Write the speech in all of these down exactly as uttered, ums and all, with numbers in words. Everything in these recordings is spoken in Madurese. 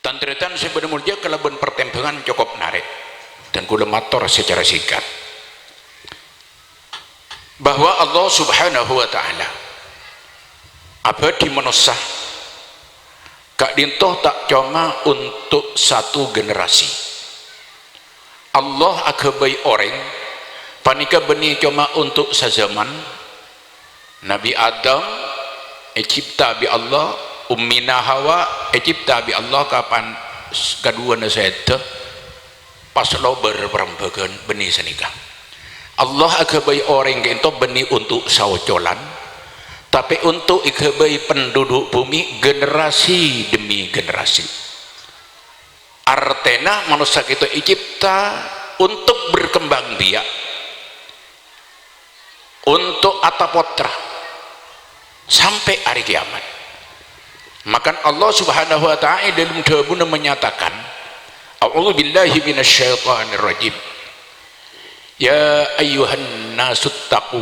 Tan-tarètan sè bâdhâ molja, kalabân partèmbhângan cokop narèk, dan kaulâ mator sacara singkat bahwa Allah Subhanahu wa Ta'ala abâdhi manossa ka'dinto ta' coma untuk satu generasi. Allah aghâbây orèng panèka bânnè coma untuk sazaman. Nabi Adam ècipta bi' Allah, Ummina Hawa ècipta bi' Allah kapan s-, kaduwâna sèdhâ pas lobâr parembhâghân bânnè sanèka. Allah aghâbây orèng ka'dinto bânnè untuk saocolan, tapè untuk èghâbây penduduk bumi generasi demi generasi. Artèna manossa ka'dinto ècipta untuk berkembang biak, untuk atapotra sampè' arè kiamat. Maka Allah Subhanahu wa Ta'ala è dâlem dhâbuna menyatakan, "A'udzubillahi minasyaitonirrajim. Ya ayyuhan nasuttaqu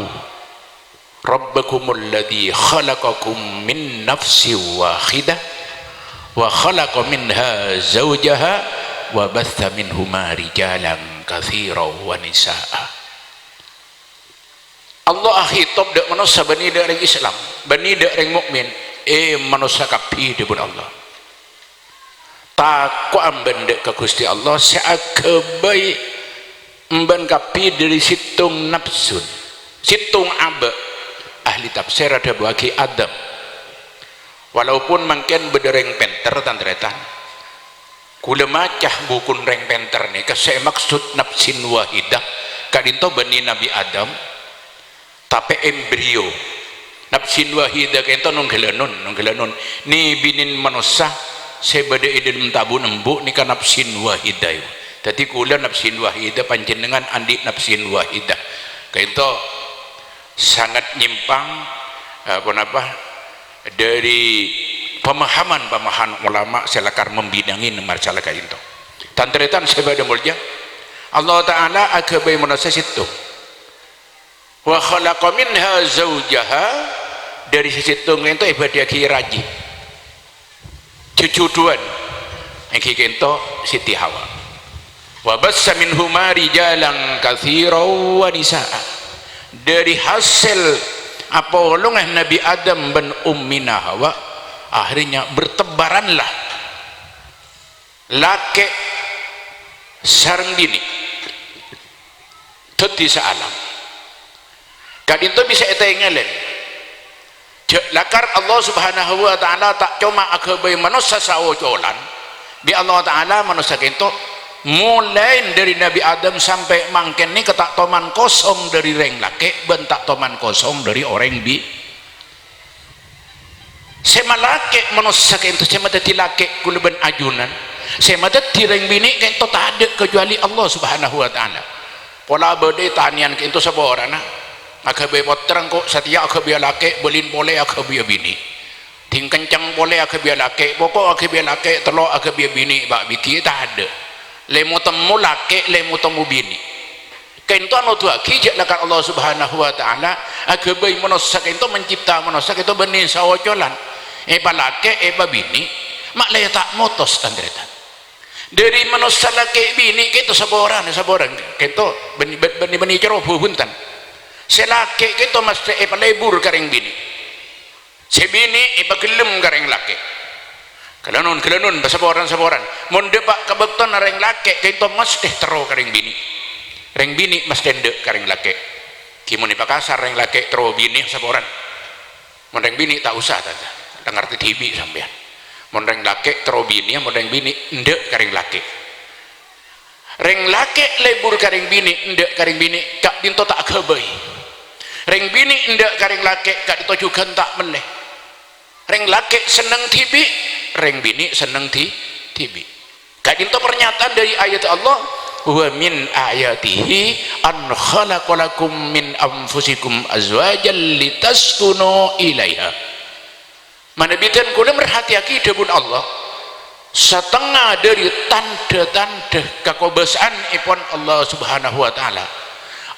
rabbakumul ladzi khalaqakum min nafsin wahidah, wa khalaqa minha zaujaha, wa batsa minhuma rijalan katsiran wa nisa'a." Allah akhitop dâ' manossa bânnè dâ' rèng Islam, bânnè dâ' rèng mukmin. "È manossa kabbhi," dhâbuna Allah. Tako'a bân dâ' ka Ghustè Allah sè aghâbây bân kabbhi dâri sèttong napsun, sèttong abâ'. Ahli tafsir adhâbuwâghi Adam. Walaupun mangkèn bâdâ rèng pènter, tan-tarètan. Kaulâ maca bukuna rèng pènter nèka sè èmaksod nafsin wahidah ka'dinto bânnè Nabi Adam. Tapè embrio, nafsin wahidah ka'dinto nonggalanon, nonggalanon. Nè binèn manossa sè bâdâ è dâlem tabuna embu' nèka nafsin wahidah. Dhâddhi kaulâ nafsin wahidah, panjhennengngan andi' nafsin wahidah. Ka'dinto sangat nyimpang, eh, ponapa, dâri pemahaman-pemahaman ulama sè lakar mambinangi masalah ka'dinto. Tan-tarètan sè bâdâ molja, Allah Ta'ala aghâbây manossa sèttong. "Wa khalaqa minha zaujaha," dâri sè sèttong ka'dinto èbâdhiyâghi rajhi. Jhujhudhuwân, èngghi ka'dinto Siti Hawa. "Wa bassa minhuma rijalan katsiran wa nisa'a." Dâri hasèl apolonga Nabi Adam bân Ummina Hawa, akhirnya bertebaranlah lakè' sareng binè'. Dhâddhi saalam. Ka'dinto bisa ètèngèlè. Jhâ' lakar Allah Subhanahu wa Ta'ala ta' coma aghâbây manossa saocolan, bi' Allah Ta'ala manossa ka'dinto, molaè dâri Nabi Adam sampè' mangkèn nèka ta' toman kosong dâri rèng lakè' bân ta' toman kosong dâri orèng bi-, Sè malakè' manossa ka'dinto, sè madhâddhi lakè' kaulâ bân ajunan, sè madhâddhi rèng binè' ka'dinto tadâ' kajhâbhâna Allah Subhanahu wa Ta'ala. Pola bâdâ tanèyan ka'dinto saporana, aghâbây pottra engko' satèya aghâbâyâ lakè', bâlin polè aghâbâyâ binè'. Dhing kenceng polè aghâbâyâ lakè', poko' aghâbâyâ lakè', tello' aghâbâyâ binè', pa' bighi tadâ'. Lèmo temmo lakè', lèmo temmo binè'. Ka'dinto noduwâghi jhâ' lakar Allah Subhanahu wa Ta'ala aghâbây manossa ka'dinto, mencipta manossa ka'dinto bânnè saocolan. Èpalakè', èpabinè', ma' la ta' motos, tan-tarètan. Dâri manossa lakè' binè' ka'dinto saporana, saporana. Ka'dinto bân-, bân-, bânnè-bânnè cèrobhâ bhunten. Sè lakè' ka'dinto mastè èpalebur ka rèng binè'. Sè binè' èpaghellem ka rèng lakè'. Ghâlânon-ghâlânon, saporana-saporana. Mon dâpa' ka bâktona rèng lakè' ka'dinto mastè terro ka rèng binè'. Rèng binè' mastè endâ' ka rèng lakè'. Ghi mon èpakasar rèng lakè' terro binè' saporana. Mon rèng binè' ta' osa, ta', ta' ngartè dhibi' sampèyan. Mon rèng lakè' terro binè', mon rèng binè' endâ' ka rèng lakè'. Rèng lakè' lebur ka rèng binè', endâ' ka rèng binè', ka'dinto ta' aghâbây. Rèng binè' endâ' ka rèng lakè', ka'dinto jhughân ta' mellè. Rèng lakè' senneng dhibi', rèng binè' senneng dhi-, dhibi'. Ka'dinto pernyataan dâri ayat Allah, "Wa min ayatihi an khalaqa lakum min anfusikum azwajan litaskunu ilaiha." Manabi dhân kaulâ merhatèyaghi dhâbuna Allah, satengnga dâri tandhâ-tandhâ kakobâsa'anèpon Allah Subhanahu wa Ta'ala,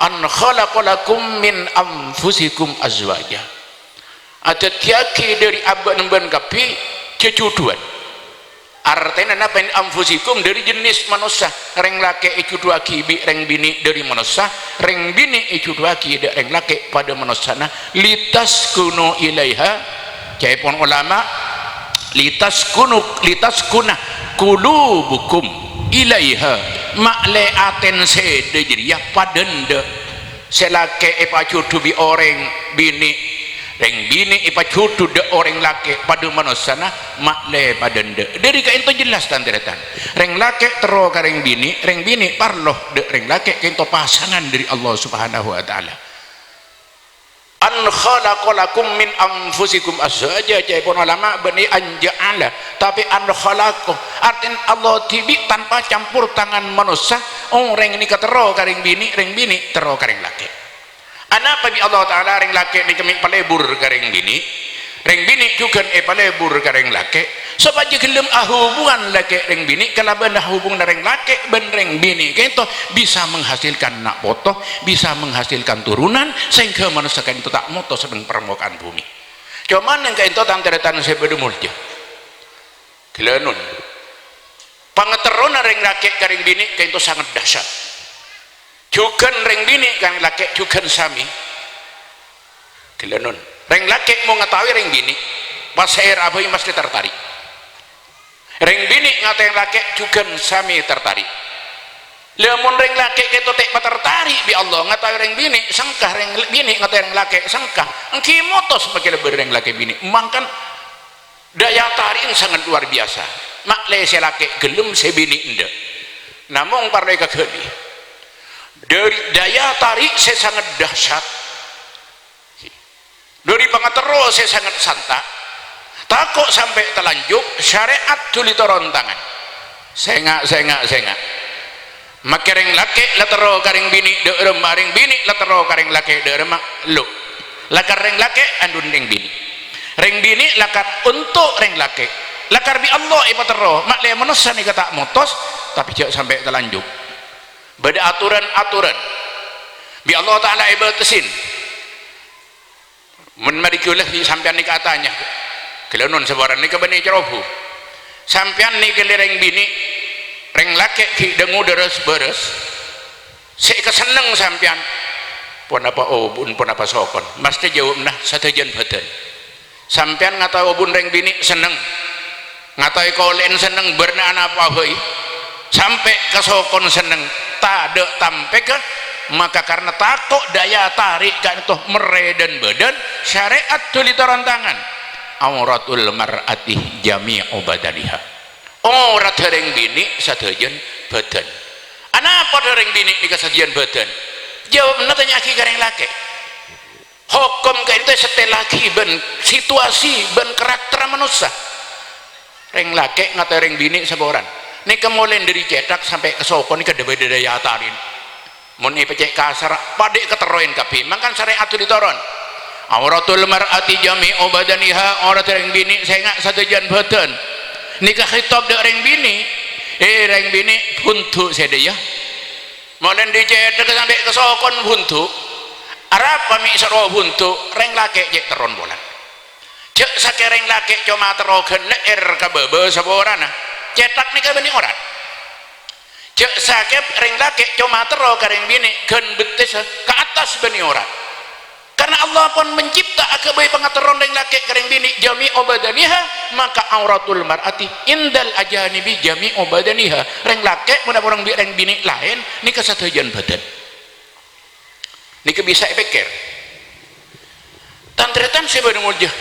"An khalaqa lakum min anfusikum azwaja." Adhâddhiyâghi dâri abâ'na bân kabbhi jhujhudhuwân. Artèna napa? "Min anfusikum," dhâri jenis manossa. Rèng lakè' èjhudhuwâghi bi' rèng binè' dhâri manossa, rèng binè' èjhudhuwâghi dâ' rèng lakè' padâ manossana. "Litaskunu ilaiha," ca'èpon ulama, "litaskunu, litaskuna qulubukum ilaiha," ma'lè atèn sèdhâ jârèya padâ endâ'. Sè lakè' èpajhudhu bi' orèng binè', rèng binè' èpajhudhu dâ' orèng lakè' padâ manossana, ma'lè padâ endâ'. Dhâri ka'ènto jelas, tan-tarètan. Rèng lakè' terro ka rèng binè', rèng binè' parlo dâ' rèng lakè', ka'ènto pasangan dhâri Allah Subhanahu wa Ta'ala. "An khalaqa lakum min anfusikum azwaja," ca'èpon ulama, bânnè "an ja'ala," tapè "an khalaqa." Artèna Allah dhibi' tanpa campur tangan manossa, orèng nèka terro ka rèng binè', rèng binè' terro ka rèng lakè'. Anapa bi' Allah Ta'ala rèng lakè' nèka mè' palebur ka rèng binè', rèng binè' jhughân èpalebur ka rèng lakè', sopajâ ghellem ahubungan lakè' rèng binè' kalabân ahubunganna rèng lakè' bân rèng binè' ka'ènto bisa menghasilkan na' poto, bisa menghasilkan turunan, sehingga manossa ka'ènto ta' motos neng parmoka'an bhumè. Coma neng ka'ènto tan-tarètan sè bâdâ molja. Ghellânon. Pangaterrona rèng lakè' ka rèng binè' ka'ènto sanget dahsyat. Jhughân rèng binè' ka rèng lakè' jhughân samè. Ghellânon. Rèng lakè' mon ngataowè rèng binè', pas sè èrabai mastè tartarè'. Rèng binè' ngataowè rèng lakè' jhughân samè tartarè'. Lha, mon rèng lakè' ka'ènto ta' èpatartarè' bi' Allah, ngataowè rèng binè' sengka, rèng binè' ngataowè rèng lakè' sengka, ènggi motos makalabân rèng lakè' binè'. Mangkana daya tarè'na sanget luar biasa. Ma'lè sè lakè' ghellem, sè binè' endâ'. Namong parlo èkaghâli. Dhâri daya tarè' sè sanget dahsyat, dhâri pangaterro sè sanget santa', tako' sampè' talanjhu', syarè'at dhuli toron tangan. Sènga', sènga', sènga'. Makè rèng lakè' la terro ka rèng binè' dâ' remma, rèng binè' la terro ka rèng lakè' dâ' remma, lo. Lakar rèng lakè' andun rèng binè'. Rèng binè' lakar onto' rèng lakè'. Lakar bi' Allah èpaterro, ma'lè manossa nèka ta' motos, tapè jhâ' sampè' talanjhu'. Bâdâ aturan-aturan. Bi' Allah Ta'ala èbâtesin. Mon marè ghulâ bi' sampèyan nèka atanya, ghellânon saporana nèka bânnè cerobu. Sampèyan nèka lè rèng binè', rèng lakè' ghi' dhângo dârâs-bârâs. Sè èkasenneng sampèyan, ponapa obun, ponapa sokon? Mastè jâwâbhâ sadhâjâna bhâdhân. Sampèyan ngataowè obun rèng binè' senneng. Ngataowè kolè'en senneng, bârna'an apa bhâi, sampè' ka sokon senneng, tadâ' tampègghâ, maka karna tako' daya tarè' ka'ènto merrè dân bâdân, syarè'at dhuli toron tangan. "Auratul mar'ati jami'u badaniha." Oratta rèng binè' sadhâjâna bâdân. Anapa dhâ' rèng binè' nèka sadhâjâna bâdân? Jâwâbbhâ tanya'aghi ka rèng lakè'. Hokom ka'ènto èsèttèllaghi bân situasi bân karakterra manossa. Rèng lakè' ngataowè rèng binè' saporana. Nèka molaè dhâri cèthak sampè' ka sokon nèka bâdâ daya tarè'na. Mon èpècè' kasar, padâ èkaterroè kabbhi. Mangkana syarè'at dhuli toron. "Auratul mar'ati jami'u badaniha," oratta rèng binè' sènga' sadhâjâna bâdân. Nèka khitab dâ' rèng binè'. Eh, rèng binè', bhundu' sadhâjâ. Molaè dhâri cèthak sampè' ka sokon bhundu'. Arapa mè' soro bhundu', rèng lakè' cè' terron polana. Jhâ' sakèng rèng lakè' coma terro ghân lè'èr ka bâbâ saporana. Cèthak nèka bânnè orat. Jhâ' sakèng rèng lakè' coma terro ka rèng binè' ghân bettessa ka attas bânnè orat. Karna Allah pon mencipta aghâbây pangaterron rèng lakè' ka rèng binè' jami'u badaniha, maka auratul mar'ati indal ajanibi jami'u badaniha. Rèng lakè' mon èporong bi' rèng binè' laèn, nèka sadhâjâna bâdân. Nèka bisa èpèkkèr. Tan-tarètan sè bâdâ molja.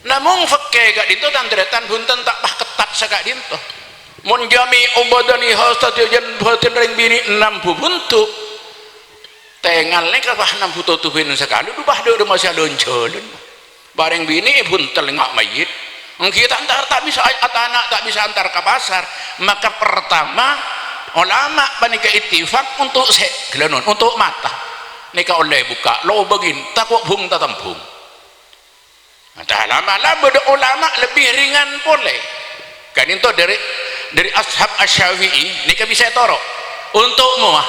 Namong fèkkè ka'dinto, tan-tarètan, bhunten ta' pas kettat saka'dinto. Mon jami'u badaniha sadhâjâna bâdân rèng binè' ennem bhubhundu'. Tèngal nèka pas ennem bhutotobin sakalè, dhu pas dâ' remma sè alon-jhâlân. Bâreng binè' bhuntel nga' mayyit. Ènggi ta' antar, ta' bisa a-, atana', ta' bisa antar ka pasar. Maka pertama, ulama panèka ittifak untuk sè, ghellânon, untuk mata. Nèka ollè bukka', lobângin, tako' bhung tatembhung. Nah, ta' lama-lama bâdâ ulama lebih ringan polè. Ka'dinto dâri, dâri ashab Asy-Syafi'i, nèka bisa ètoro'. Untuk mowa.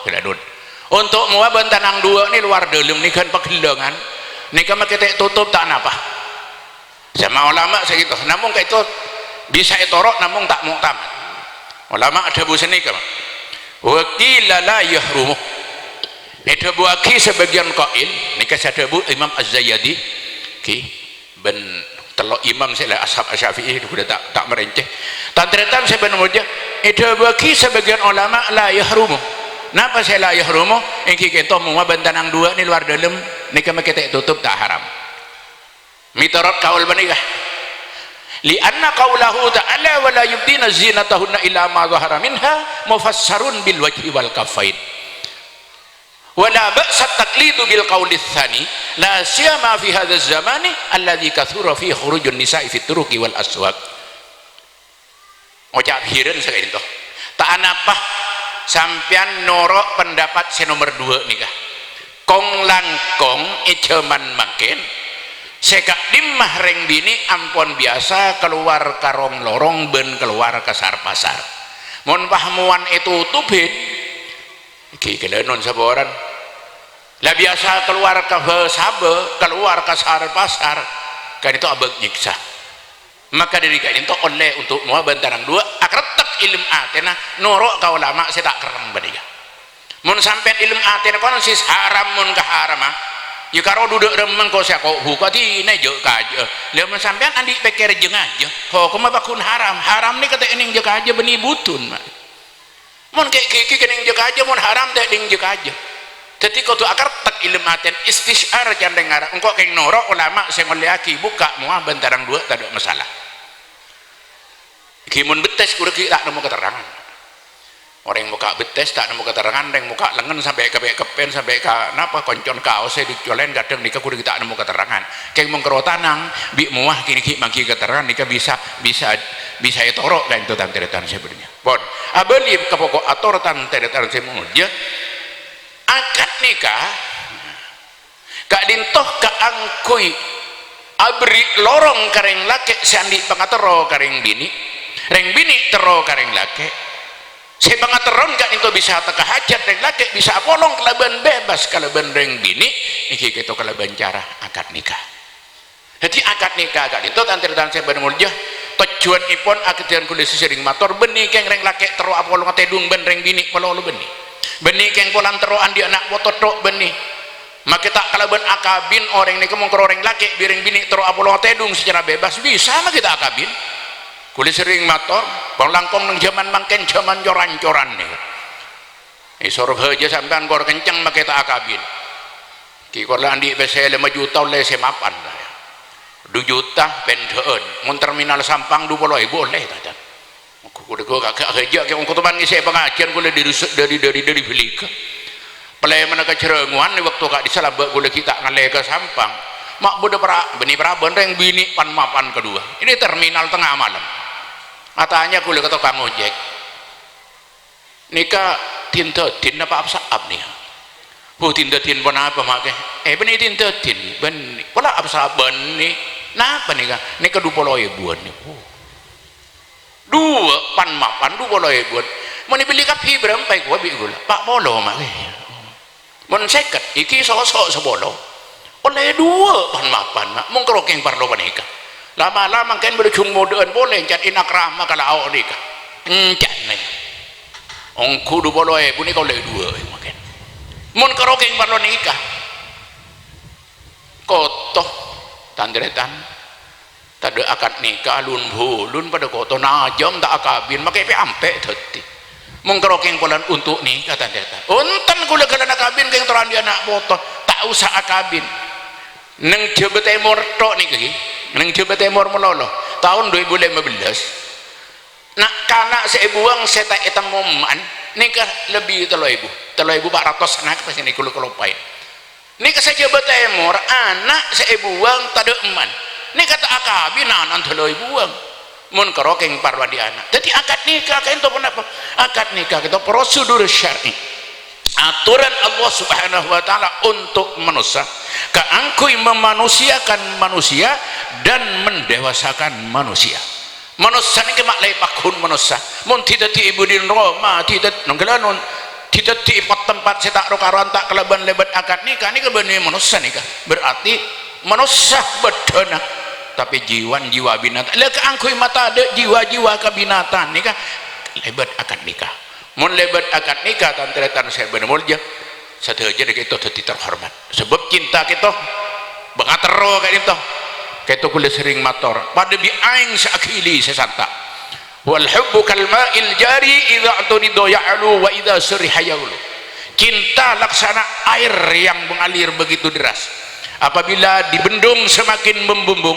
Ghellânon. Untuk mowa bân tanang duwâ' nè luar dâlem nè ghân paghellângan. Nèka makè ta' totop ta' napa. Sama ulama saghâto. Namong ka'dinto Bisa ètoro' namong ta' mu'tamad. Ulama adhâbu sanèka, "Wa qila la yahrumu." Èdhâbuwaghi sabâgiyân qail, nèka sè adhâbu Imam Az-Zayyadi, ghi, bân tello' imam sè la ashab Syafi'i, ghulâ ta', ta' marèncè. Tan-tarètan sè bân molja, èdhâbuwaghi sabâgiyân ulama, "La yahrumu." Napa sè la yahrumu? Èngghi kènto mowa bân tanang duwâ' nè lowar dâlem, nèka makè ta' ètotop, ta' haram. Mètorot kaul panèka. "Li'anna qaulahu ta'ala, 'Wa la yubdina zinatahunna illa ma dhahara minha,' mufassarun bil wajhi wal kaffain. Wa la ba'sa taqlidu bil qauli tsani, la siyama fi hadzal zamani alladzi katsura fi khurujun nisa'i fit turuqi wal aswaq." Ngoca' bhirân saka'dinto. Ta' anapa sampèyan noro' pendapat sè nomer duwâ' nèka. Kong-langkong è jhâman mangkèn, sè ka'dimma rèng binè' ampon biyasa kalowar ka rong-lorong bân kalowar ka sar-pasar. Mon pahmowan ètotobhin, ghi ghellânon saporana. La biyasa kalowar ka bâ-, sabâ, kalowar ka sar-pasar, ka'dinto abâ' nyèksa. Maka dhâri ka'dinto ollè untuk mowa bân tanang duwâ', akarettek è lem atèna, noro' ka ulama sè ta' kerrèng panèka. Mon sampèyan è lem atèna kono sè haram mon kaharama, ya karo duduk remmeng ko sè ako' buka dina jâ' kajâ. Lah mon sampèyan andi' pèkkèr jâ-ngajâ, hokomma paggun haram. Haram nèka ta' ènèng jâ-kajâ bânnè budun, ma'. Mon kè' ghighi kènèng jâ-kajâ, mon haram ta' ènèng jâ-kajâ. Dhâddhi kodhu akarettek è lem atèna, istisyar can rèng Arab. Engko' kèng noro' ulama sè ngollèyaghi buka mowa bân tanang duwâ' tadâ' masalah. Ghi mon bettès ghulâ ghi' ta' nemmo katerrangan. Orèng buka bettès ta' nemmo katerrangan, rèng buka lengngen sampè' ka pè'-, keppèn, sampè' ka napa, koncon kaossa è dâccolèn, kadhâng nèka ghulâ ghi' ta' nemmo katerrangan. Kèng mon karo tanang, bi' mowa kènè ghi' mangghi katerrangan nèka bisa, bisa, bisa ètoro' ka'dinto tan-tarètan sè bâdâ. Pon, abâli ka poko' ator tan-tarètan sè molja. Akad nikah ka'dinto kaangghuy aberri' lorong ka rèng lakè' sè andi' pangaterro ka rèng binè', rèng binè' terro ka rèng lakè'. Sè pangaterrona ka'dinto bisa ateka hajat rèng lakè', bisa apolong kalabân bebas kalabân rèng binè', èngghi kèto kalabân cara akad nikah. Dhâddhi, akad nikah ka'dinto, tan-tarètan sè bâdâ molja, tojjhuwânnèpon akadhiyân ghulâ sè serrèng mator, bânnè kèng rèng lakè' terro apolonga tèdung bân rèng binè' malolo bânnè. Bânnè kèng polana terro andi' ana' poto tho' bânnè. Makè ta' kalabân akabin orèng nèka, mon karo rèng lakè' bi' rèng binè' terro apolonga tèdung secara bebas, bisa makè ta' akabin. Ghulâ serrèng mator, bâng langkong neng jhâman mangkèn jhâman cor-ancoran nèka. È Sorbhâjâ sampèyan kor kencèng makè ta' akabin. Ghi' kor la andi' pèssè lèma juta ollè sè mapan. Du juta pèndhâ'ân. Mon terminal Sampang du polo èbu ollè, ta', Tan? Ghulâ ghâ-, ghâ-, ghâjâ' kè ongko toman ngèssè'è pangajiyân ghulâ dâri, dâri, dâri, dâri Bhâlika. Palèmana ka Jhârângowan è bâkto ka'dissa lambâ' ghulâ ghi' ta' ngallè ka Sampang. Ma' bâdâ pra-, bânnè parabân rèng binè' pan-mapan kaduwâ. Ini terminal tengah malam. Atanya ghulâ ka tokang ojek. Nèka din-dâdin napa apsa'ap nèka? Oh, din-dâdin ponapa, Ma', kè? Eh, bânnè din-dâdin, bânnè. Pola apsa'ap bânnè. Napa nèka? Nèka du polo èbuwân nèka. Oh. Duwâ' pan-mapan du polo èbuwân. Mon èbelli kabbhi bârâmpa èkowa bi' ghulâ? Pa' polo, Ma', kè. Mon sèket, iki soso' sapolo. Ollè duwâ' pan-mapan, Ma'. Mon karo kèng parlo panèka. La'-mala' mangkèn bâdâ jhung modâ'ân polè, ènca'na rama ka lao' nèka. Ènca'na. Ongghu du polo èbu nèka ollè duwâ' mangkèn. Mon karo kèng parlo nèka. Koto, tan-tarètan. Tadâ' akad nikah, lun-bulun padâ koto, najâm ta' akabin, makè pè' ampè' dhâddhi. Mon karo kèng polana untuk nikah, tan-tarètan. Onten ghulâ ghâlâna akabin, kèng terro andi' ana' poto, ta' osa akabin. Neng Jhâbâ Tèmor tho' nèka, ghi. Neng Jhâbâ Tèmor malolo, taon du èbu lèma bellâs. Na'-kana' sè èbuwâng sè ta' ètemmo emman, nèka lebbi tello èbu. Tello èbu pa' ratos ana' pastè nèka ghulâ kalopaè. Nèka sè Jhâbâ Tèmor, ana' sè èbuwâng tadâ' emman. Nèka ta' akabin, ana'na tello èbuwâng. Mon karo kèng parlo andi' ana'. Dhâddhi akad nikah ka'dinto ponapa? Akad nikah ka'dinto prosedur syar'i. Aturan Allah Subhanahu wa Ta'ala untuk manossa, kaangghuy memanusiakan manusia dan mendewasakan manusia. Manossa nèka ma' la èpagghun manossa. Mon dhidhâddhi èbudhi roma, dhidhâd-, nongghâlânon, dhidhâddhi è tempat sè ta' ro-karowan ta' kalabân lèbât akad nikah, nèka bânnè manossa nèka. Berarti manossa bâdâna. Tapè jiwana jiwa binatang. Lha, kaangghuy matadâ' jiwa-jiwa kabinatang nèka lèbât akad nikah. Mon lèbât akad nikah, tan-tarètan sè bâdâ molja, sadhâjâna ka'dinto dhâddhi terhormat. Sabâb cinta ka'dinto bângaterro ka'dinto. Ka'dinto kaulâ serrèng mator, padâ bi' aèng sè aghili sè santa'. "Wal hubbu kal ma'il jari, idza turida ya'lu wa idza suriha ya'lu." Cinta laksana air yang mengalir begitu deras. Apabila dibendung semakin membumbung,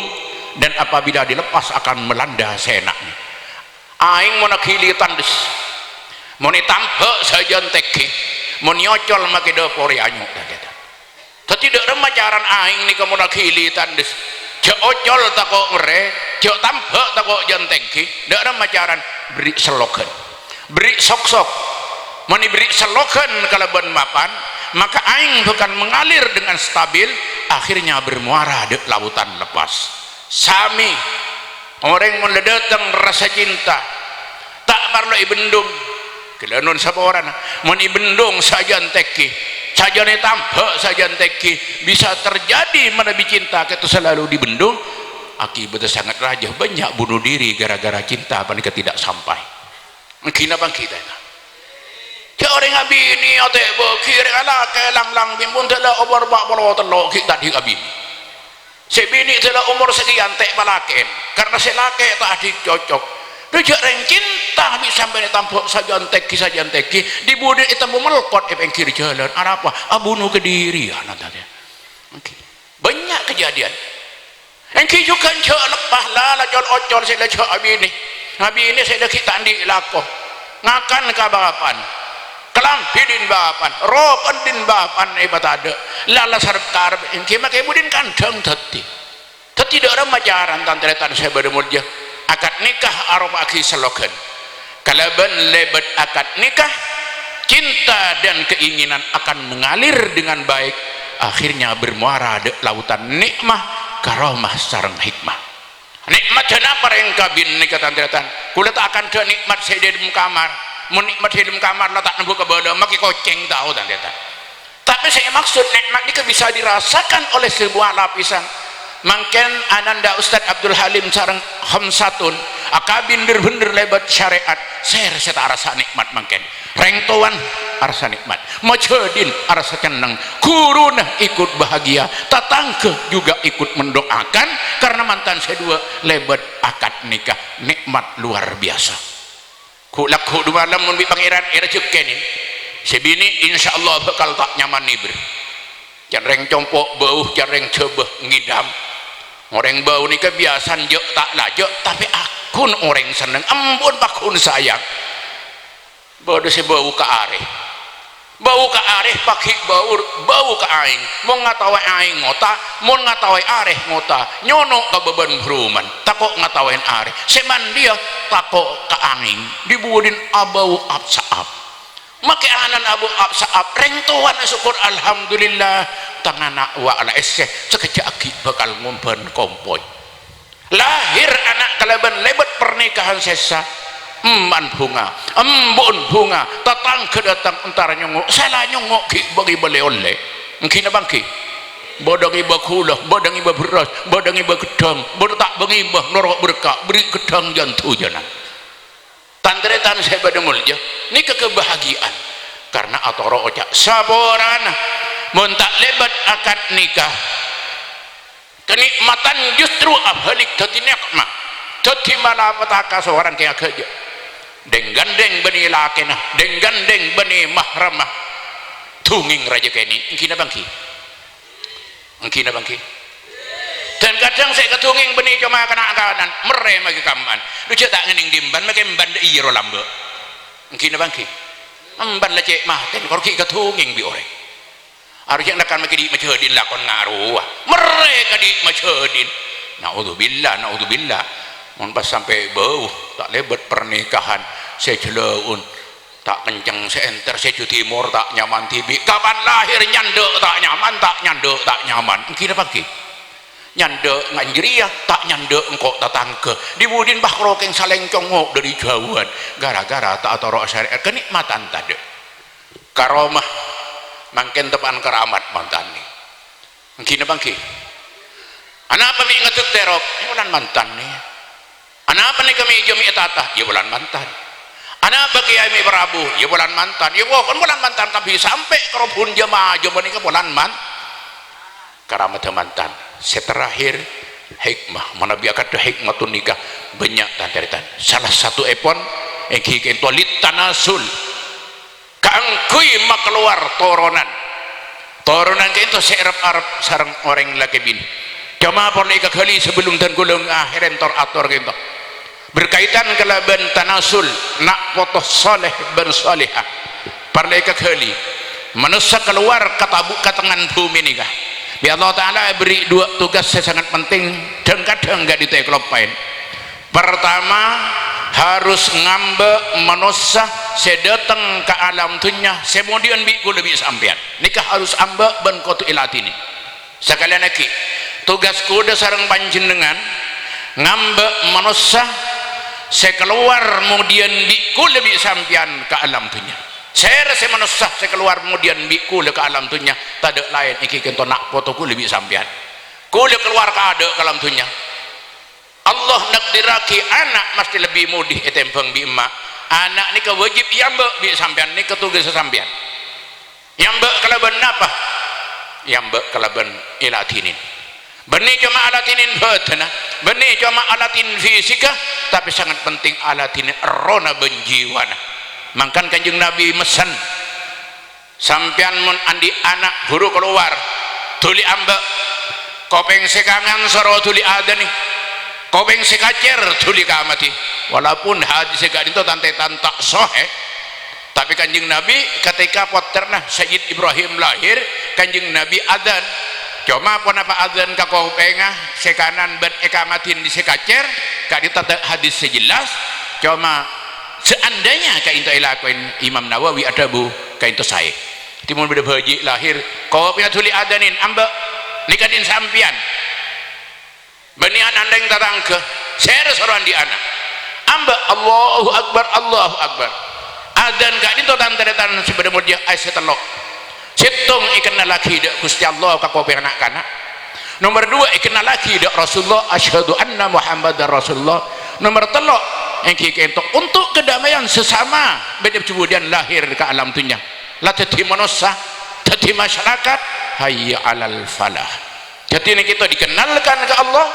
dan apabila dilepas akan melanda seenaknya. Aèng mon aghili tandhes, mon ètambhâ' sajân tèngghi, mon èocol makè dâpor èanyok, ta' kèta. Dhâddhi, dâ' remma carana aèng nèka mon aghili tandhes. Jhâ' ocol tako' ngerrè, jhâ' tambhâ' tako' jân tèngghi, dâ' remma carana, bherri' sellogan. Bherri' sok-sok. Mon èbherri' sellogan kalabân mapan, maka aèng bhâkal mengalir dengan stabil, akhirnya bermuara dâ' lautan lepas. Sami, orèng mon la dâteng rasa cinta, ta' parlo èbendung. Ghellâ' non saporana. Mon èbendung sajân tèngghi, sajân ètambhâ' sajân tèngghi, bisa terjadi manabi cinta ka'dinto salalu dibendung, akibatnya sangat rajâ, banyak bunuh diri gara-gara cinta panèka tidak sampai. Èngghi napa èngghi ta' èngghi? Jhâ' orèng abinè atè' bâghi, rèng alakè lang-lang bimbu dâla omor pa' polo tello' ghi' ta' andi' abinè. Sè binè' dâla omor sakèyan ta' èpalakèn, karna sè lakè ta' andi' cocok. Lha, jhâ' rèng cinta bi' sampèyan ètambhâ' sajân tèngghi, sajân tèngghi, dhi-budhi ètemmo melkot è pèngghir jhâlân. Arapa? Abunuh kedirian, antarè. Èngghi. Banyak kejadian. Èngghi jhughân jhâ' leppa la, la col-ocol sè la jhâ' abinè. Abinè sè la ghi' ta' andi' lako. Ngakan ka bapa'na. Kalambhi dhin bapa'na. Ropana dhin bapa'na èpatadâ'. La, la sarep-karep èngghi makè budina kandhâng dhâddhi. Dhâddhi dâ' remma carana tan-tarètan sè bâdâ molja. Akad nikah aropa'aghi sellogan. Kalabân lèbât akad nikah, cinta dan keinginan akan mengalir dengan baik, akhirnya bermuara dâ' lautan nikmah, karomah sareng hikmah. Nikmat jhâ' napa rèng kabin nèka, tan-tarètan? Kaulâ ta' akandhâ nikmat sè è dâlem kamar. Mon nikmat è dâlem kamar la ta' nembu ka bâlâ, makè kocèng tao, tan-tarètan. Tapè sè èmaksud nikmat nèka bisa dirasakan oleh semua lapisan. Mangkèn Ananda Ustadz Abdul Halim sareng Khamsatun akabin dhâr-bhendhâr lèbât syarè'at, sèra sè ta' arassa nikmat mangkèn. Rèng towana arassa nikmat, majhâdhin arassa cenneng, ghuruna ikut bahagia, tatangghâ juga ikut mendoakan karena mantan sè duwâ' lèbât akad nikah, nikmat luar biasa. Ghu-, lagghu' dumalem mon bi' Pangèran èrajhekkènè. Sè binè', insyaallah, bhâkal ta' nyaman nèbâr. Can rèng compo' bâu, can rèng jhâbâ ngèdhâm. Orèng bâu nèka biyasana jhâ' ta' lajhâ', tapè aghun orèng senneng, empon paghun sayang. Bâdâ sè bâu ka arè. Bâu ka arè, paghi' bâu, bâu ka aèng. Mon ngatawè aèng ngota, mon ngatawè arè ngota. Nyono' ka bâbân bhruman, tako' ngatawèn arè. Sè mandiyâ tako' ka aèng. Dhi-budhina abâu ap-saap. Makè ana'na abâu ap-saap. Rèng towana sokor, "Alhamdulillah, tang ana' wa' la èssè, sakejjhâ' aghi' bhâkal ngombhân kompoy." Lahir ana' kalabân lèbât parnikahan sè sah, emma'n bhunga, embu'en bhunga, tatangghâ dâteng entara nyongngo', sè la nyongngo' ghi' bângèbâ lè-ollè. Èngghi napa èngghi? Bâdâ ngèbâ ghulâ, bâdâ ngèbâ bherrâs, bâdâ ngèbâ ghedhâng, bâdâ ta' bângèbâ noro' berkah, bherri' ghedhâng jân-dhujânan. Tan-tarètan sè bâdâ molja, nèka kebahagiaan. Karna atoro' oca' saporana, mon ta' lèbât akad nikah, kenikmatan justru abhâlik dhâddhi nikmat, dhâddhi malapetaka sowarang kè aghâjâ. Dhing-gandhing bânnè lakèna, dhing-gandhing bânnè mahramma, dhungèng rajâ kènè', èngghi napa èngghi? Èngghi napa èngghi? Dhân kadhâng sè èkadhungèng bânnè coma kana'-kanan, mèrrè maghi ka emban. Dhu jhâ' ta' ngennèng dhi' emban, makè emban dâ' iyâ ro lambâ'. Èngghi napa èngghi? Emban la cè' matèn, kor ghi' èkadhungèng bi' orèng. Arè jhâ' nakan makè dhi' majhâdhin lakon ngarowa. Mèrrè ka dhi' majhâdhin. Naudzubillah, naudzubillah. Mon pas sampè' bâu, ta' lèbât parnikahan, sè jhâlâun. Ta' kenceng sè ènter, sè jhu timor ta' nyaman dhibi'. Kapan lahir nyandhâ' ta' nyaman, ta' nyandhâ' ta' nyaman. Èngghi napa èngghi? Nyandhâ' ngan jârèya, ta' nyandhâ' engko' tatangghâ. Dhi-budhina bâh rokèng salèng congngo' dâri jhâuwân. Gara-gara ta' atoro' syarè'at, kenikmatan tadâ'. Karomah, mangkèn teppa'na keramat mantanè. Èngghi napa èngghi? Anapa mè' ngaddhek terrok? Ya, polana mantan, nè. Anapa nèka mè' jâ' mè' ètata? Ya, polana mantan. Anapa kèyaè mè' parabu? Ya, polana mantan. Ya, pokokna polana mantan kabbhi sampè' ka rabbun jâmâ, jâmâ nèka polana man-, karamadhâ mantan. Sè terakhir, hikmah. Manabi akadhâ hikmatun nikah, bânnya', tan-tarètan. Salah satuèpon èngghi ka'ènto litanasul. Kaangghuy makalowar toronan. Toronan ka'ènto sè arep-arep sareng orèng lakè binè. Coma parlo èkaghâli sabellunna dhân kaulâ ngakhèrè tor-ator ka'ènto. Berkaitan kalabân tanasul, na' poto saleh bân salehah. Parlo èkaghâli. Manossa kalowar ka tabu' ka tengngan bhumè nèka. Bi' Allah Ta'ala èberri' duwâ' tugas sè sangat penting, dhâng-kadhâng ka'dinto èkaloppaè. Pertama, harus ngambâ' manossa sè dâteng ka alam dhunnya sè modhi'ân bi' kaulâ bi' sampèyan. Nèka harus ambâ' bân kodhu èladhinè. Sakalèyan aghi, tugas kaulâ sareng panjhennengngan ngambâ' manossa sè kalowar modhi'ân bi' kaulâ bi' sampèyan ka alam dhunnya. Sèra sè manossa sè kalowar modhi'ân bi' kaulâ ka alam dhunnya, tadâ' laèn èngghi ka'ènto na' poto kaulâ bi' sampèyan. Kaulâ kalowar kaadâ' ka alam dhunnya. Allah nakdirraghi ana' mastè lebbi modhi ètèmbhâng bi' emma'. Ana' nèka wajib èambâ' bi' sampèyan, nèka tugassa sampèyan. Èambâ' kalabân napa? Èambâ' kalabân èladhinè. Bânnè coma aladhinè bhâdhânna, bânnè coma aladhinè fisikka, tapè sangat penting aladhinè errohna bân jiwana. Mangkana Kanjeng Nabi messen, Sampèyan mon andi' ana' buru kalowar, dhuli ambâ'. Kopèng sè kangan soro dhuli adhânè. Kopèng sè kacèr dhuli kamadhi. Walaupun hadis sè ka'dinto tan-tarètan ta' sahih, tapè Kanjeng Nabi ketika pottrana Sayyid Ibrahim lahir, Kanjeng Nabi adhan. Coma ponapa adhan ka kopèngnga sè kanan bân èkamadhi bi' sè kacèr, ka'dinto ta' hadis sè jelas. Coma seandainya ka'dinto èlakoè, Imam Nawawi adhâbu ka'dinto saè. Dhâddhi mon bâdâ bhâji' lahir, kopèngnga dhuli adhânè, ambâ'. Nèka dhin sampèyan. Bânnè ana' neng tatangghâ, sèra soro andi' ana'. Ambâ', Allahu Akbar, Allahu Akbar. Adhan ka'dinto tan-tarètan sè bâdâ moljâ ayat sè tello'. Sèttong èkennallaghi dâ' Ghustè Allah ka kopèng na'-kana'. Nomer duwâ' èkennallaghi dâ' Rasulullah, "Asyhadu anna Muhammadar Rasulullah." Nomer tello' èngghi ka'dinto untuk kedamaian sesama, bâdâ jhubudiyân lahir ka alam dhunnya. La dhâddhi manossa, dhâddhi masyarakat, hayya 'alal falah. Dhâddhi nèka ka'dinto dikenalkan ka Allah,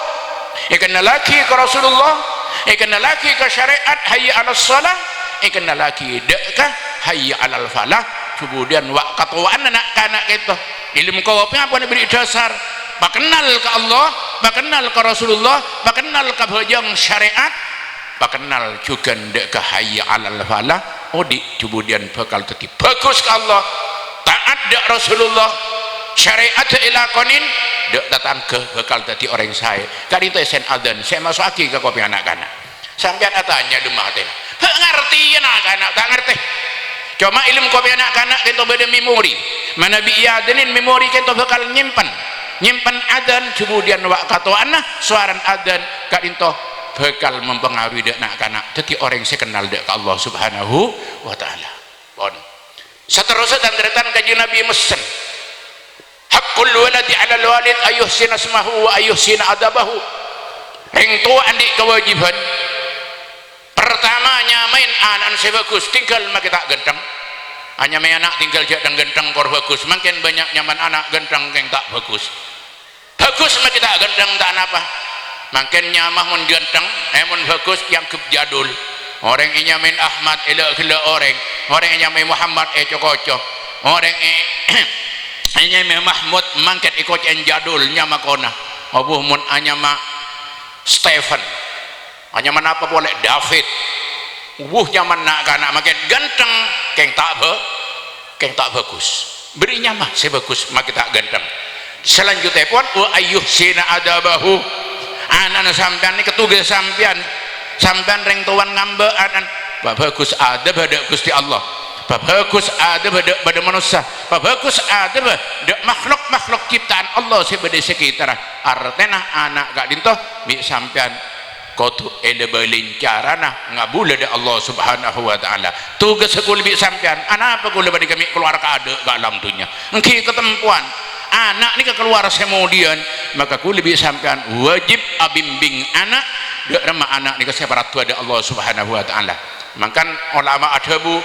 èkennallaghi ka Rasulullah, èkennallaghi ka syariat, hayya 'alas shalah, èkennallaghi dâ' ka hayya 'alal falah, jhubudiyân wa', katowana na'-kana' ka'dinto. Èlmo kopèng apa nèka bâdâ dhâsar, pakennal ka Allah, pakennal ka Rasulullah, pakennal ka bhâjâng syariat, pakennal jhughân dâ' ka hayya 'alal falah, odi' jhubudiyân bhâkal dhâddhi bhâghus ka Allah, ta'at dâ' Rasulullah, syariat èlakonè, dâ' tatangghâ bhâkal dhâddhi orèng saè. Ka'dinto èssèna adhan sè èmaso'aghi ka kopèng na'-kana'. Sampèyan atanya dhimma atèna. Bâ' ngartèya na'-kana' ta' ngartè. Coma èlmo kopèng na'-kana' ka'dinto bâdâ memori. Manabi èadhanè memori ka'dinto bhâkal nyèmpen. Nyèmpen adhan, jhubudiyân wa' katowana sowarana adhan ka'dinto bhâkal mampengaruhi dâ' na'-kana' dhâddhi orèng sè kennal dâ' ka Allah Subhanahu wa Ta'ala. Pon. Saterrossa tan-tarètan Kanjeng Nabi messen, "Haqqul waladi 'alal walid ayyuhsina ismahu wa ayyuhsina adabahu." Rèng towa andi' kawâjibhân. Pertama, nyamaè ana'na sè bhâghus, tèngghâl makè ta' ghântheng. Anyamaè ana' tèngghâl jhâ' dhâng-ghântheng kor bhâghus, mangkèn bânnya' nyamana ana' ghântheng kèng ta' bhâghus. Bhâghus makè ta' ghântheng ta' napa. Mangkèn nyama mon ghântheng, eh, mon bhâghus èangghep jadul. Orèng ènyamaè Ahmad, èla'-ghellâ' orèng. Orèng ènyamaè Muhammad, èco-koco. Orèng è-, ènyamaè Mahmud, mangkèn èkocè'è jadul, nyama kona. Abu mon anyama Stephen. Anyama napa polè? David. Wuh, nyamana na'-kana' makè ghântheng, kèng ta' bhâ-, kèng ta' bhâghus. Bherri' nyama sè bhâghus, makè ta' ghântheng. Salanjutèpon, wa ayyuhsina adabahu. Ana'na sampèyan nèka tugas sampèyan. Sampèyan rèng towana ngambâ' ana'na. Pabhâghus adâbbhâ dâ' Ghustè Allah. Pabhâghus adâbbhâ dâ' padâ manossa. Pabhâghus adâbbhâ dâ' makhlok-makhlok ciptaan Allah sè bâdâ è sakètarra. Artèna ana' ka'dinto bi' sampèyan kodhu èlabâlin carana ngabulâ dâ' Allah Subhanahu wa Ta'ala. Tugassa kaulâ bi' sampèyan, anapa kaulâ panèka mè' kalowar kaadâ' ka alam dhunnya? Èngghi katempowan. Ana' nèka kalowar sè molèyan, maka kaulâ bi' sampèyan wajib abimbing ana', dâ' remma ana' nèka sè parlo adâ' Allah Subhanahu wa Ta'ala. Mangkana olama adhâbu,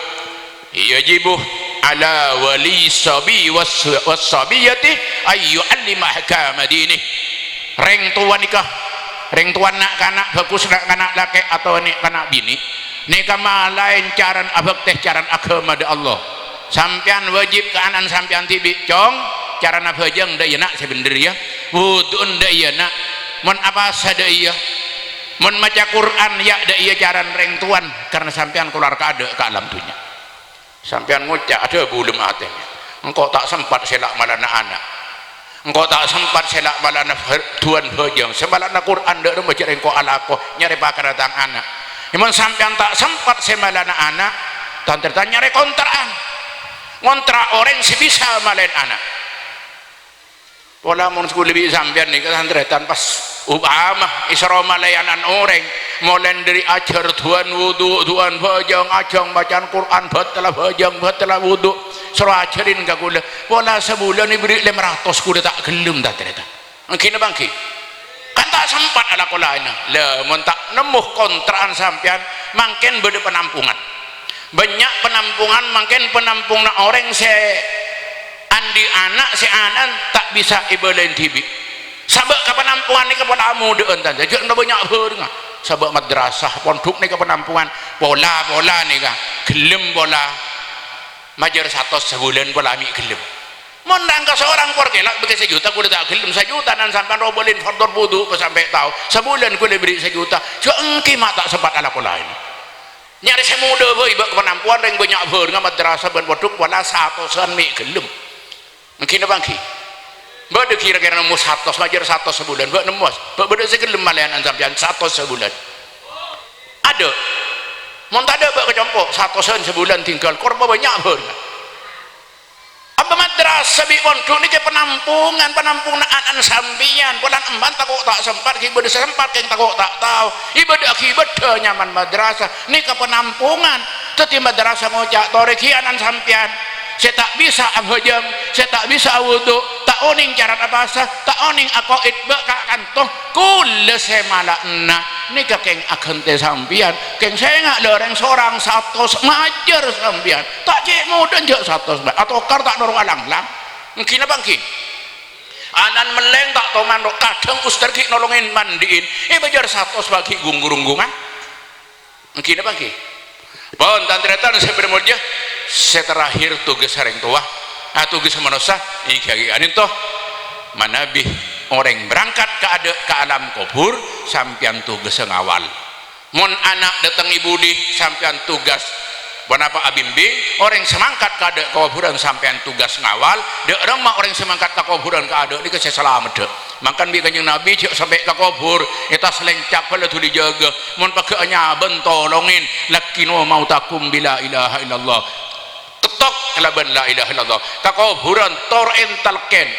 "Yajibu ala wali sabi was-, was-sabiyati ay yu'allima ahkama dinih." Rèng towa nèka, rèng towa na'-kana', bhâghus na'-kana' lakè' otabâ na'-kana' binè', nèka malaèn carana abhâktè, carana aghâma dâ' Allah. Sampèyan wajib ka ana'na sampèyan dhibi', "Cong, carana abhâjâng dâ' iyâ, Na', sè bhendher, yâ. Wudu'na dâ' iyâ, Na'. Mon apowasa dâ' iyâ. Mon maca Qur'an, yâ, dâ' iyâ carana rèng towana, karna sampèyan kalowar ka adâ' ka alam dhunnya." Sampèyan ngoca', adhâbu è dâlem atèna, "Engko' ta' sempat sè la' malana ana'. Engko' ta' sempat sè la' malana bhâ-, du'ana bhâjâng, sè malana Qur'an dâ' remma jhâ' engko' alako nyarè pakarra tang ana'." Yâ, mon sampèyan ta' sempat sè malana ana', tan-tarètan nyarè kontra'an. Ngontra' orèng sè bisa malaèn ana'. Pola mon kaulâ bi' sampèyan nèka, tan-tarètan, pas upama èsoro malaèn ana' orèng, molaè dâri ajhâr du'ana wudu', du'ana bhâjâng, ajhâr bâca'an Qur'an, bhâtalla bhâjâng, bhâtalla wudu', soro ajhârin ka kaulâ. Pola sabulân èbherri' lèma ratos, kaulâ ta' ghellem, tan-tarètan. Èngghi napa èngghi? Kan ta' sempat alako laènna. La, mon ta' nemmo kontra'an sampèyan, mangkèn bâdâ panampongan. Bânnya' panampongan, mangkèn panamponganna orèng sè andi' ana', sè ana'na ta' bisa èbâlâi dhibi'. Sabâ' ka panampongan nèka pola amodâ'ân, tan-tarètan, jhâ' bânnya' bhârengnga. Sabâ' madrasah, pondhuk nèka panampongan, pola-pola nèka, ghellem pola majâr satos sabulân pola mè' ghellem. Mon rèng kasorang por kèla bâghi sajuta, kaulâ ta' ghellem. Sajuta ana'na sampèyan rowa bâlin fardhu wudu' pas sampè' tao. Sabulân kaulâ èbherri' sajuta. Jhâ' èngghi ma' ta' sempat alako laèn. Nyarè sè modâ bhâi, bâ' panampongan rèng bânnya' bhârengnga madrasah bân pondhuk, pola satosan mè' ghellem. Èngghi napa èngghi? Bâdâ kèra-kèra nemmo satos, majâr satos sabulân, bâ' nemmo, bâ' bâdâ sè ghellem malaèn ana'na sampèyan satos sabulân? Adâ'. Mon tadâ', bâ' kacompo', satosan sabulân tinggal, kor bânnya' bhârengnga. Apa madrasah bi' pondhuk nèka panampongan, panamponganna ana'na sampèyan, polana emban tako' ta' sempat, ghi' bâdâ sè sempat, kèng tako' ta' tao. Ibâdâ'âghi bâdâ nyamana madrasah, nèka panampongan. Dhâddhi madrasah ngoca', "Torè ghi' ana'na sampèyan sè ta' bisa abhâjâng, sè ta' bisa awudu', ta' onèng carana apowasa, ta' onèng ako'it bâ' ka kanto, kaulâ sè mala'ana." Nèka kèng aghântè sampèyan, kèng sènga' la rèng sorang satos majâr sampèyan. Ta' cè' modâ jhâ' satos, Mbak. Atokar ta' noro' alanglang. Èngghi napa èngghi? Ana'na mellèng ta' toman ro, kadhâng ustad ghi' nolongè mandi'in. Èbâjâr satos bâgi gung-runggungan. Èngghi napa èngghi? Pon, tan-tarètan sè bâdâ molja, sè terakhir tugas orèng towa. Ah, tugas manossa, èngghi ka'dinto. Manabi orèng berangkat ka adâ' ka alam kobhur, sampèyan tugassa ngawal. Mon ana' dâteng èbudi, sampèyan tugas. Ponapa abimbing, orèng sè mangkat ka adâ' ka kobhurân sampèyan tugas ngawal, dâ' remma orèng sè mangkat ka kobhurân ka adâ' nèka sè salameddhâ. Mangkana bi' Kanjeng Nabi jhâ' sampè' ka kobhur, ètas lèncak bhâlâ dhuli jâgâ. Mon pagghâ' nyabân tolongè, "Laqqinu mautakum bi la ilaha illallah." Kettok kalabân la ilaha illallah. Ka kobhurân tor èntalkèn.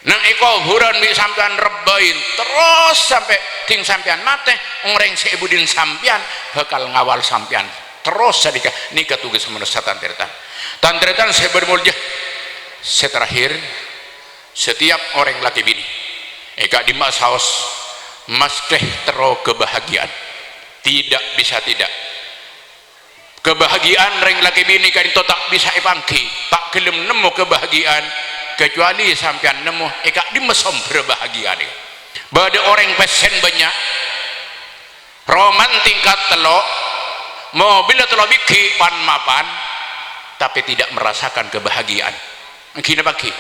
Neng è kobhurân bi' sampèyan rebbhâi terros sampè' dhing sampèyan matè, orèng sè èbudin sampèyan bhâkal ngawal sampèyan terros sanèka, nèka tugas manossa, tan-tarètan. Tan-tarètan sè bâdâ molja, sè terakhir, setiap orèng lakè binè è ka'dimma saos masthè terro kabahagiya'an. Tidak bisa tidak. Kabahagiya'an rèng lakè binè ka'dinto ta' bisa èpangghi, ta' ghellem nemmo kabahagiya'an, kacuali sampèyan nemmo è ka'dimma sombherra bahagiya'an. Bâdâ orèng pèssèna bânnya', romana tingkat tello', mobilla tello' bigghi' pan-mapan, tapè tidak merasakan kabahagiya'an. Èngghi napa èngghi?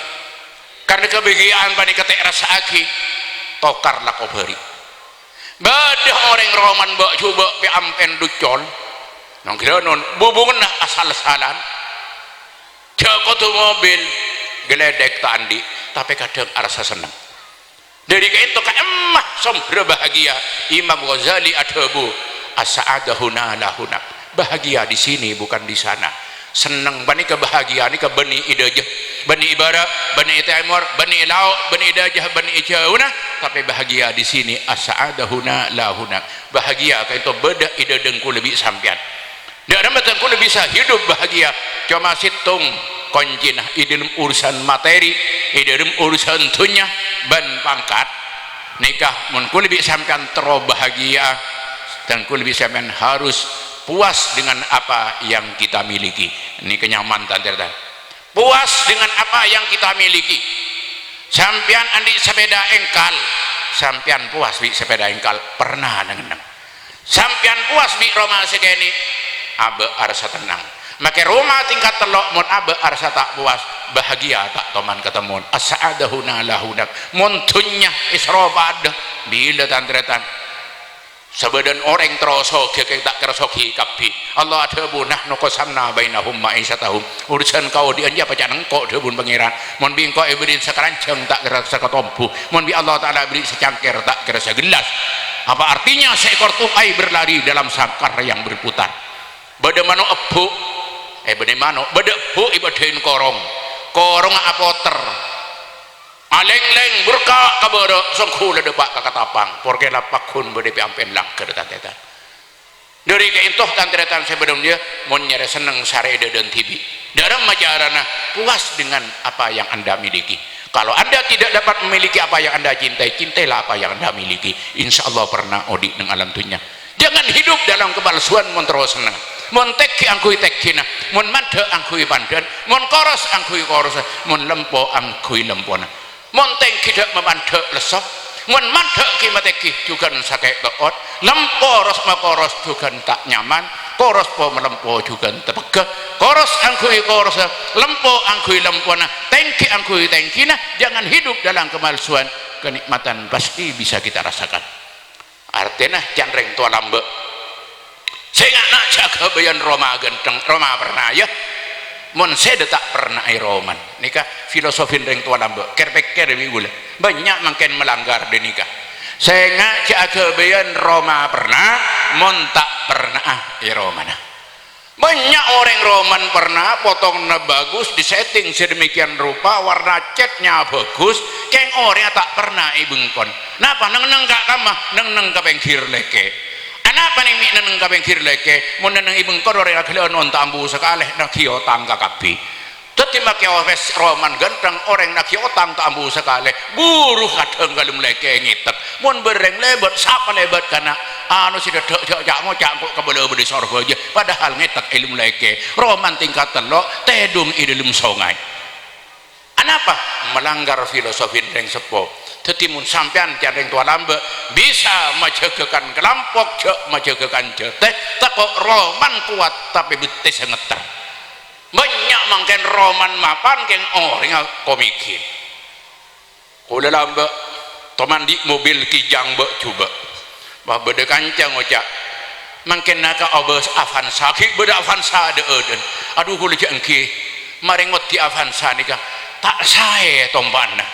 Karna kabahagiya'an panèka ta' èrassa'aghi, tokar lako bhâri'. Bâdâ orèng romana bâ'-jhubâ' pè-ampèn duccol, nongghilânon, bubunganna asal-salan. Jhâ' kodhu mobil, gledek ta' andi', tapè kadhâng arassa senneng. Dâri ka'dinto ka'imma sombherra bahagia. Imam Ghazali adhâbu, "As-sa'adah huna la hunak." Bahagia di sini, bukan di sana. Senneng panèka, bahagia nèka bânnè è dâjâ, bânnè è bârâ', bânnè è tèmor, bânnè è lao', bânnè è dâjâ, bânnè è jhâuna, tapè bahagia di sini, as-sa'adah huna la hunak. Bahagia ka'dinto bâdâ è dâdâna kaulâ bi' sampèyan. Dâ' remma kaulâ bisa hidup bahagia, coma sèttong Koncèna è dhâlem urusan materi, è dhâlem urusan dhunnya bân pangkat, nèka mon kulâ bi' sampèyan terro bahagia, dan kulâ bi' sampèyan harus puas dengan apa yang kita miliki. Nèka nyaman, tan-tarètan. Puas dengan apa yang kita miliki. Sampèyan andi' sepeda engkal, sampèyan puas bi' sepeda engkal, pernah neng-enneng. Sampèyan puas bi' roma sè kènè', abâ' arassa tennang. Makè roma tingkat tello', mon abâ' arassa ta' puas, bahagia ta' toman katemmon. As-sa'adatu huna la hunak. Mon dhunnya èsropa adâ, bilâ tan-tarètan? Sabâdhân orèng terro soghi kèng ta' kèra soghi kabbhi. Allah adhâbu, "Nahnu qasamna bainahum ma'isyatahum." Urusan kaodi'ân jâ' paca'na engko', dhâbuna Pangèran. Mon bi' engko' èbâri' sakaranjhâng ta' kèra sakatombu. Mon bi' Allah Ta'ala èbâri' sacangkèr ta' kèra sagellas. Apa artinya seekor tupai berlari dalam sangkar yang berputar? Bâdâ mano' ebbhu', eh, bâdâ mano', bâdâ ebbhu' èbâdâ'in korong. Korongnga apoter. Alèng-lèng, burka' ka bârâ', songghuna dâpa' ka katapang. Porkè la pagghun bâdâ pè-ampèyan langghâr, tan-tarètan. Dâri ka'ènto, tan-tarètan sè bâdâ molja, mon nyarè senneng sarè è dhâdhâna dhibi'. Dâremma carana? Puas dengan apa yang Anda miliki. Kalau Anda tidak dapat memiliki apa yang Anda cintai, cintailah apa yang Anda miliki. Insya Allah pernah odi' neng alam dhunnya. Jangan hidup dalam kepalsuan, mon terro senneng. Mon tèngghi angghuy tèngghina, mon mandhâ' angghuy pandhâ'ân, mon koros angghuy korossa, mon lempo angghuy lempona. Mon tèngghi dâ' mamandhâ' lesso, mon mandhâ' ghi' matèngghi jhughân sakè' to'ot, lempo ros-makoros jhughân ta' nyaman, koros po-malempo jhughân tapegghâ, koros angghuy korossa, lempo angghuy lempona, tèngghi angghuy tèngghina, jangan hidup dalam kepalsuan, kenikmatan pasti bisa kita rasakan. Artèna can rèng towa lambâ'. Sènga'na jhâ' ghâbâyân roma ghântheng, roma perna, yâ. Mon sèdhâ ta' perna è romana. Nèka filosofina rèng towa lambâ'. Kèr-pèkkèr bi' ghulâ. Bânnya' mangkèn malanggar dâ' nèka. Sènga' jhâ' aghâbâyân roma perna, mon ta' perna'a è romana. Bânnya' orèng romana perna, potonganna bhâghus, disetting sedemikian rupa, warna catnya bhâghus, kèng orèngnga ta' perna è bengkona. Napa? Neng-enneng ka kamma, neng-enneng ka pèngghir lèkè. Anapa nè mè' neng-enneng ka pèngghir lèkè? Mon neng-enneng è bengkona orèng aghâlâ'ân onta ambu sakalè, naghi otang kakabbhi. Dhâddhi makè ofes romana ghântheng, orèng naghi otang ta' ambu sakalè, buru kadhâng ka lem lèkè ngètek. Mon bârâng lèbât, sapa lèbât kana'? Anu sè dhâddhâ' jhâ', jhâ' ngoca' engko' kabâlâ bâdâ è Sorbhâjâ, padahal ngètek è lem lèkè. Romana tingkat tello', tèdung è dâlem songay. Anapa? Malanggar filosofina rèng seppo. Dhâddhi mon sampèyan can rèng towa lambâ' bisa majâgâ kan kalampok, jhâ' majâgâ kan jâtè, tako' romana kowat tapè bettèssa ngetter. Bânnya' mangkèn romana mapan kèng orèngnga komèghi. Kaulâ lambâ', toman andi' mobil Kijang bâ' jhubâ'. Wah, bâdâ kanca ngoca', "Mangkèn naka' obâ Avanza, ghi' bâdâ Avanza dâ'-adâ'ân." Adhu, kaulâ jhâ' èngghi marè ngoddhi Avanza nèka ta' saè tompa'anna.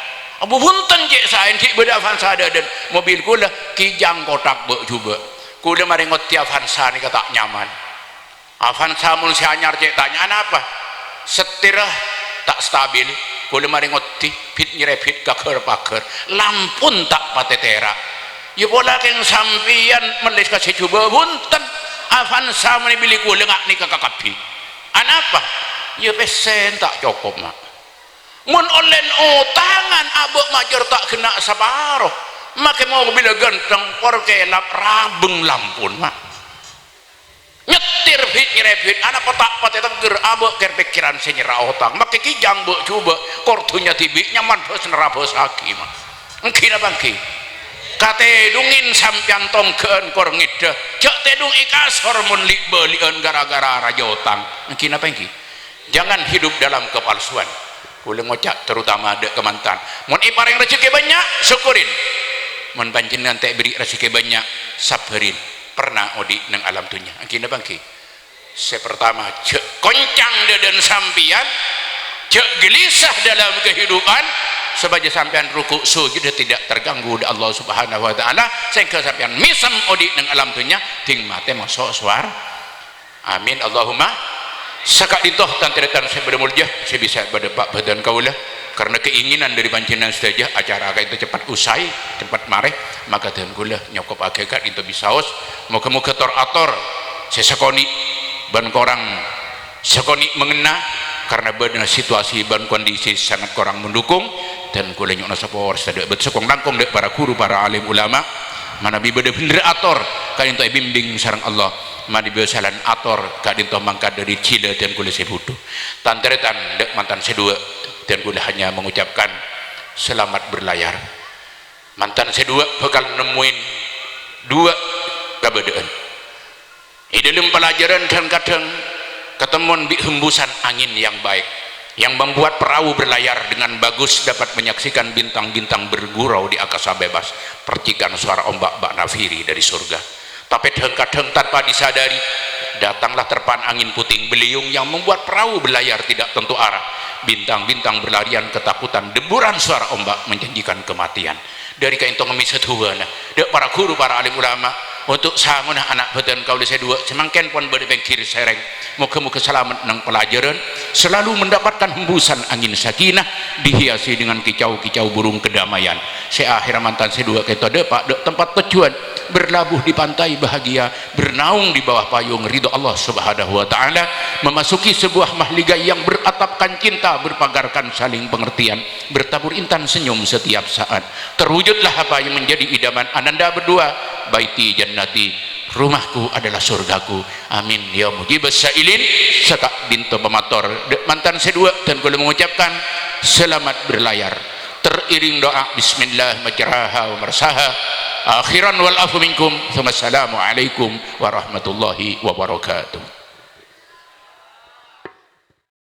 Abu, bhunten cè' saèna, ghi' bâdâ Avanza dâ'-adâ'ân. Mobil kaulâ Kijang kotak bâ' jhubâ'. Kaulâ marè ngoddhi Avanza nèka ta' nyaman. Avanza mon sè anyar cè' tanya, "Anapa?" "Setirra ta' stabil, kaulâ marè ngoddhi bit-nyerrebit ghâghâr-paghâr, lampona ta' patè tèra'." "Yâ pola kèng sampèyan mellè ka sè jhubâ', bhunten. Avanza mon èbelli kaulâ nga' nèka kakabbhi." "Anapa?" "Yâ pèssèna ta' cokop, Ma'." "Mon ollèna otangan abâ' majâr ta' ghenna' saparo, makè mobilla ghântheng, porkèlap, rabâng lampona, Ma'." Nyettir bit-nyerrebit, anapa ta' patè teggher, abâ' kèr-pèkkèran sè nyerra otang. Makè Kijang bâ' jhubâ', kor dhunnya dhibi' nyaman bhâs nerrabhâsaghi, Ma'. Èngghi napa èngghi? Katèdungè sampèyan tongghâ'ân kor ngèdhâ, jhâ' tèdung è kasor mon li'-bâli'ân ghârâ-ghârâ rajâ otang. Èngghi napa èngghi? Jangan hidup dalam kepalsuan. Kaulâ ngoca' terutama dâ' kamantan. Mon èparèng rajhekkè bânnya', sokkorin. Mon panjhennengngan ta' èberri' rajhekkè bânnya', sabbhârin. Pernah odi' neng alam dhunnya. Èngghi napa èngghi? Sè partama, jhâ' koncang dâdâna sampèyan, jhâ' gelisah dalam kehidupan, sopajâ sampèyan ruku' sujud tidak terganggu dâ' Allah Subhanahu wa Ta'ala, sehingga sampèyan mèsem odi' neng alam dhunnya, dhing matè maso' sowar-, Amin, Allahumma. Saka'dinto tan-tarètan sè bâdâ molja, sè bisa bâdâ pa'-bâdâ'ân kaulâ, karena keinginan dâri panjhennengngan sadhâjâ acara ka'dinto cepat usai, cepat marè, maka dhân kaulâ nyokopaghi ka'dinto bisaos. Moghâ-moghâ tor-ator sè sakonè' bân korang sakonè' mangenna Karna bâdâna situasi bân kondisi sangat korang mendukung, dan kulâ nyo'ona sapora sadhâjâ bât sokong langkong dâ' para ghuru, para alim ulama, manabi bâdâ bhendher ator ka'dinto èbimbing sareng Allah, manabi bâdâ salan ator ka'dinto mangkat dâri jhilâ dan kulâ sè bhudhu. Tan-tarètan dâ' mantan sè duwâ', dan kulâ hanya mengucapkan selamat berlayar. Mantan sè duwâ' bhâkal nemmoè duwâ' kabâdâ'ân. È dâlem pelajaran dan kadhâng katemmon bi' hembusan angin yang baik, yang membuat perahu berlayar dengan bagus, dapat menyaksikan bintang-bintang bergurau di angkasa bebas, percikan suara ombak bak nafiri dari surga. Tapè dhâng-kadhâng tanpa disadari, datanglah terpaan angin puting beliung yang membuat perahu berlayar tidak tentu arah. Bintang-bintang berlarian ketakutan, deburan suara ombak menjanjikan kematian. Dâri ka'dinto ngemmè sadhuwâna, dâ' para ghuru, para alim ulama, untuk sangona ana' bhâdhân kaulâ sè duwâ' sè mangkèn pon bâdâ pèngghir sèrèng. Moghâ-moghâ salamet neng pelajaran, selalu mendapatkan hembusan angin sakinah, dihiasi dengan kicau-kicau burung kedamaian. Sè akhèrra mantan sè duwâ' ka'dinto dâpa' dâ' tempat tujuan, berlabuh di pantai bahagia, bernaung di bawah payung ridho Allah Subhanahu wa Ta'ala, memasuki sebuah mahligai yang beratapkan cinta, berpagarkan saling pengertian, bertabur intan senyum setiap saat. Terwujudlah apa yang menjadi idaman Ananda berdua, "Baiti jannati, rumahku adalah surgaku." Amin ya mujibas sa'ilin. Saka'dinto pamator dâ' mantan sè duwâ', dan kulâ mengucapkan selamat berlayar. Teriring doa bismillah majraha wa marsaha. Akhiran wal afu minkum. Wassalamualaikum warahmatullahi wabarakatuh.